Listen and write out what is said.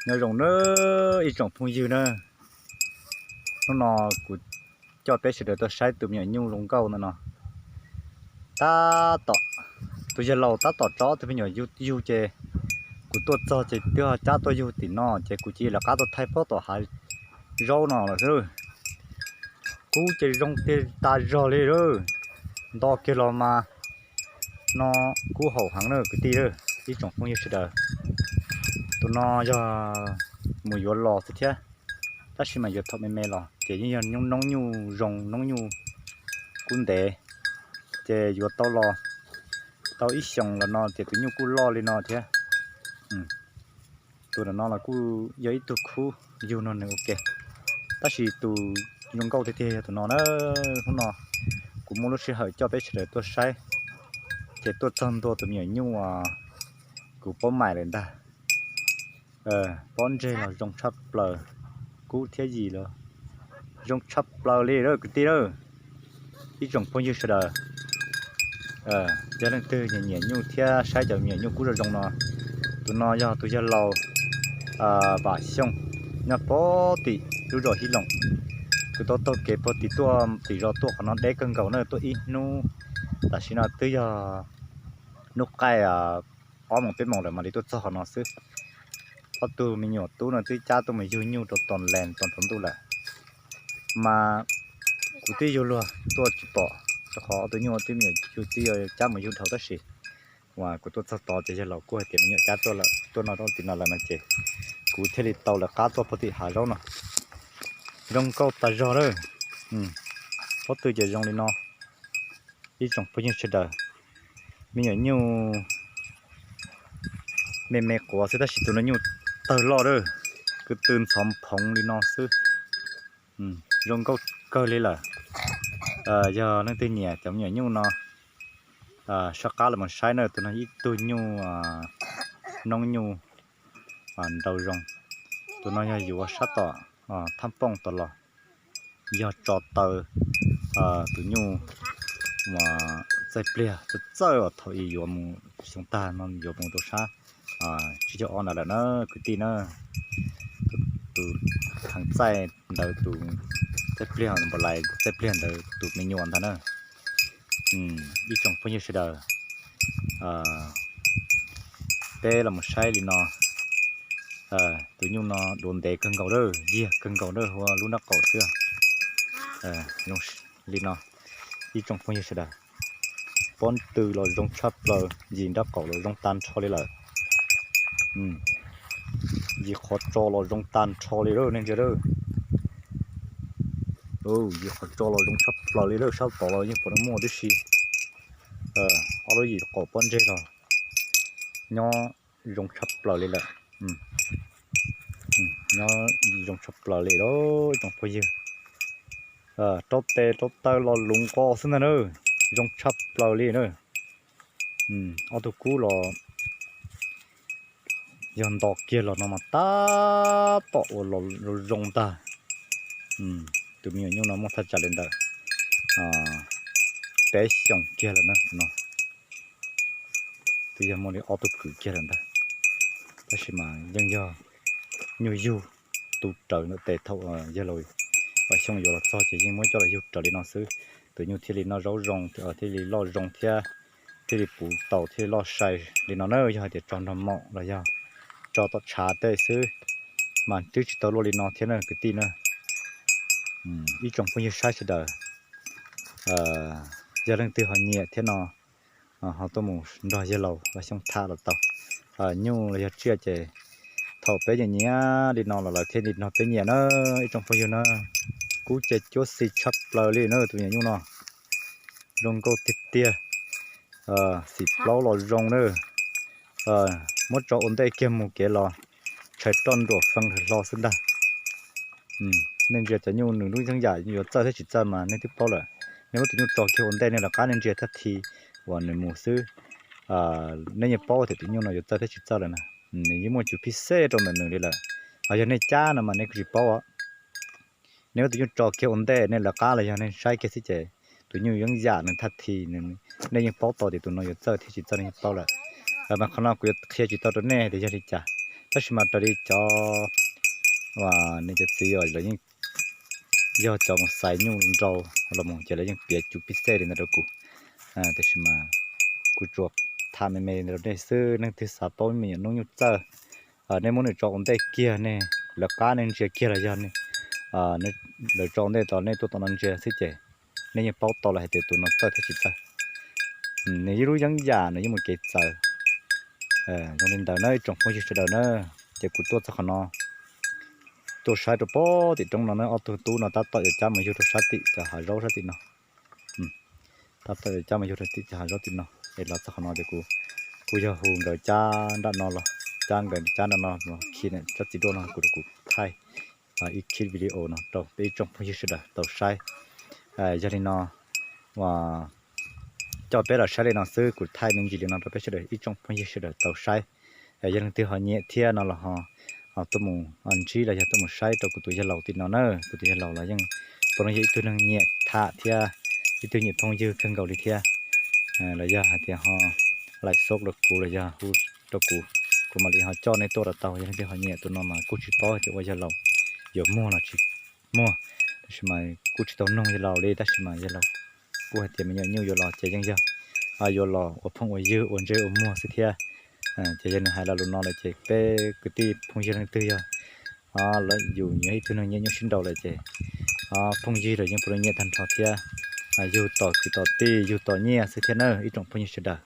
Nyob zoo nawb ib tsoom phooj ywg na, hnub no kuv coj peb sawv daws tuaj saib tus me nyuam nyuj zoo nkauj ntawm no. Tab tom, tus yawg laus tab tom tso tus me nyuam yug ces kuv tuaj txog ces twb ho cab tuaj yug tim no ces kuv cia li lawv qab tuaj thaij pob tom hav zaub no lawm xwb. Kub ces zoo tiag tas zog li lawm, nto kiag los mas no kub haum heev na kwv tij, ib tsoom phooj ywg sawv daws. Tus no yog mus yuav los xwb thiab, tab sis mas yuav thaum me me los ces yeej yog noob nyuj zoo, noob nyuj kub ntev, ces yuav tau los tau ib xyoos los no ces tus nyuj kuj loj li no thiab. Tus ntawm no los kuj yog ib tug khub yug no nws ua ke, tab sis tus zoo nkauj tiag tiag yog tus no na. Hnub no kuv muaj lub sij hawm coj peb sawv daws tuaj saib, ces tuaj txog ntua tus me nyuam nyuj kuv paub mais lawm ntag. Pob ntseg los zoo tshaj plaws, kub thiab yim los zoo tshaj plaws li lawm kwv tij lawm, ib tsoom phooj ywg sawv daws. Yog leej twg nyiam nyiam nyuj thiab saib cov me nyuam nyuj kub zoo zoo no, tus no yog tus yawg laus Vam Xyooj nyob puag tim lub zos Hib Loom. Kuv tau taug kev puag tim tuaj tim zos tuaj qhov no deb kawg nkaus na, tuaj ib hnub, tam sim no twb yog hnub qaij ob moos peb moos lawm mam li tuaj txog qhov no xwb. Ob tug me nyuam tub no twb cab tuaj mus yug nyuj rau tos lees tos rau ntuj lawm, mas kuv twb yug luag tuaj tsis pom, rau qhov ob tug nyuj twb me nyuam yug twb yuav cab mus yug dhau tab sis uas kuv tuaj txog tod ces yawg laus kuj hais tias me nyuam cab tuaj lawm, tuaj no tuaj tim no lawm no ces kuv thiaj li tau lawv qab tuaj puag tim hav zaub no. Zoo nkauj tas zog lawm, pob tw ces zoo li no, ib tsoom phooj ywg sawv daws. Me nyuam nyuj me me quav xwb tab sis tus no nyuj tawg loj lawm, kwv tw ntxhov phoov li no xwb. Zoo nkauj kawg li lawm. Yog leej twg nyiam cov me nyuam nyuj no, sab qab los mus saib na, tus no ib tug nyuj noob nyuj nrau zoo. Tus no yog yuav sab tom thaj pooj tom los, yog tso taw tus nyuj uas txaij pliag txawj txawj uas thaum ub yuav mus xyoo tag no yuav mus rau sab tsib caug ob ntawd lawm na kwv tij na. Tus heev txaij ntawd tus txaij pliag npam lais txaij pliag ntawd tus me nyuam ntag na. Ib tsoom phooj ywg sawv daws, peb los mus saib li no. Tus nyuj no duav ntev kawg nkaus lawm, yiag kawg nkaus lawm, hu lub nraub qaum xwb. Li no, ib tsoom phooj ywg sawv daws, pob tw los zoo tshaj plaws, yim nraub qaum los zoo tag nrho li lawm. Yim qhov tso los zoo tag nrho li lawm nej ntsia lawm. Yim qhov tso los zoo tshaj plaws li lawm, sab tod los yeej pom muaj tib si. Ob lub yim qaum pob ntseg los nyob zoo tshaj plaws li lawm. Nyob zoo tshaj plaws li lawm tsoom phooj ywg. Rau tes rau taw los luv nqos xwb ntag na, zoo tshaj plaws li na. Ob tug kub los yog nto kiag los no mas tab tom ua los zoo ntag. Tus me nyuam nyuj no muaj thaj tsam li ntawm peb xyoos kiag lawm na no. Twb yog muaj li ob tug kwv kiag lawm ntag, tab sis mas yeej yog nyuj yug tu raws ntawm tes thaum yawg laus Vam Xyooj yuav los txog ces yeej muab coj los yug raws li no xwb. Tus nyuj thiaj li noj zaub zoo, thiaj li loj zoo thiab thiaj li puv taus thiaj li loj sai li no na. Yog hais tias tso nrog maum los yog tso tom tshav tej xwb mas twb tsis tau luaj li no thiab na kwv tij na. Ib tsoom phooj ywg saib sawv daws, yog leej twg ho nyiam thiab no ho tuaj mus nrog yawg laus Vam Xyooj tham los tau. Nyuj los yog tsiaj ces thaum peb nyiam nyiam li no los lawv thiaj li nrog peb nyiam na. Ib tsoom phooj ywg na, kub ces cuab xis tshaj plaws li na tus me nyuam nyuj no. Zoo nkauj tiag tiag. Xim plaub los zoo na. Muab tso ua ntej kiag mus kev los tshais roj nruam fee hlo xwb ntag. Nej ntsia cov nyuj nws lub yeeb yam yuav txawj thiab tsis txawj mas nej twb paub lawm. Nej muab tus nyuj tso kiag ua ntej nej lawv qab nej ntsia thaj thi uas nws mus xwb. Nej yeej paub tias tus nyuj no yuav txawj thiab tsis txawj lawm na. Nws yeej muaj cus phij xej rau ntawm nws li lawm. Ho yog nej cab no mas nej kuj tsis paub os. Nej muab tus nyuj tso kiag ua ntej nej lawv qab los yog nej saib kiag xwb ces tus nyuj yeeb yam nws thaj thi, nej yeej paub tau tias tus no yuav txawj thiab tsis txawj nej yeej paub lawm. Mas qhov no kuv yuav qhia tsis tau rau nej tias yog li cas. Tab sis mas raws li cov, uas nws cov txiv uas lawv yeej yog cov mus xaiv nyuj nrau los mus ces lawv yeej piav cov pib xej li ntawd rau kuv. Tiam sis mas kuv tsuas tham me me li ntawd rau nej xwb, leej twg xav paub me nyuam noob nyuj txawj, nej muab nws tso ua ntej kiag, nej lawv qab nej ntsia kiag los yog lawv tso ua ntej tod nej tuaj tom no ntsia xwb ces nej yeej paub tau lawm hais tias tus no txawj thiab tsis txawj. Nws yeej lub yeeb yam nws yeej muaj kev txawv. Zoo li ntawd na ib tsoom phooj ywg sawv daws na, ces kuv tuaj txog qhov no, tuaj saib rau pem tim roob no na, ob tug tub no tab tom yuav cab mus yug rau sab tim cov hav zaub sab tim no. Tab tom yuav cab mus yug rau tim cov hav zaub tim no, es los txog qhov no ces kuv kuj yog hu nkawd cab nram no los, cab nkawd cab nram no los khi tsob txiv duaj no kuv rau kuv thaij ib khib video no rau peb ib tsoom phooj ywg sawv daws tau saib. Yog li no, uas coj peb los saib li no xwb, kuv thaij me ntsis li no rau peb sawv daws ib tsoom phooj ywg sawv daws tau saib. Yog leej twg ho nyiam thiab no los ho tuaj mus ntsib los yog tuaj mus saib rau kuv tus yawg laus tim no na. Kuv tus yawg laus los yeej puav leej yog ib tug neeg nyiam tham thiab ib tug nyiam phooj ywg kawg nkaus li thiab. Los yog hais tias ho lais xov rau kuv los yog hu rau kuv, kuv mam li ho coj nej tuaj rau tau. Yog leej twg ho nyiam tus no mas kuj tsis paub tias ua yawg laus yuav muag los tsis muag, tab sis mas kuj tsis tau nug yawg laus li, tab sis mas yawg laus kuj hais tias me nyuam nyuj yuav los ces yeej yog yuav los ua phooj ua ywg ua ntsej ua muag xwb thiab. Ces yog nws hais lo lus no lawm ces peb kwv tij phooj ywg leej twg yog lawv yus nyiam ib tug neeg nyiam nyuj sib nraus lawm ces phooj ywg los yeej puav leej nyiam tag nrho thiab. Yug tos kwv tos tij yug tos nyiaj xwb thiab na ib tsoom phooj ywg sawv daws.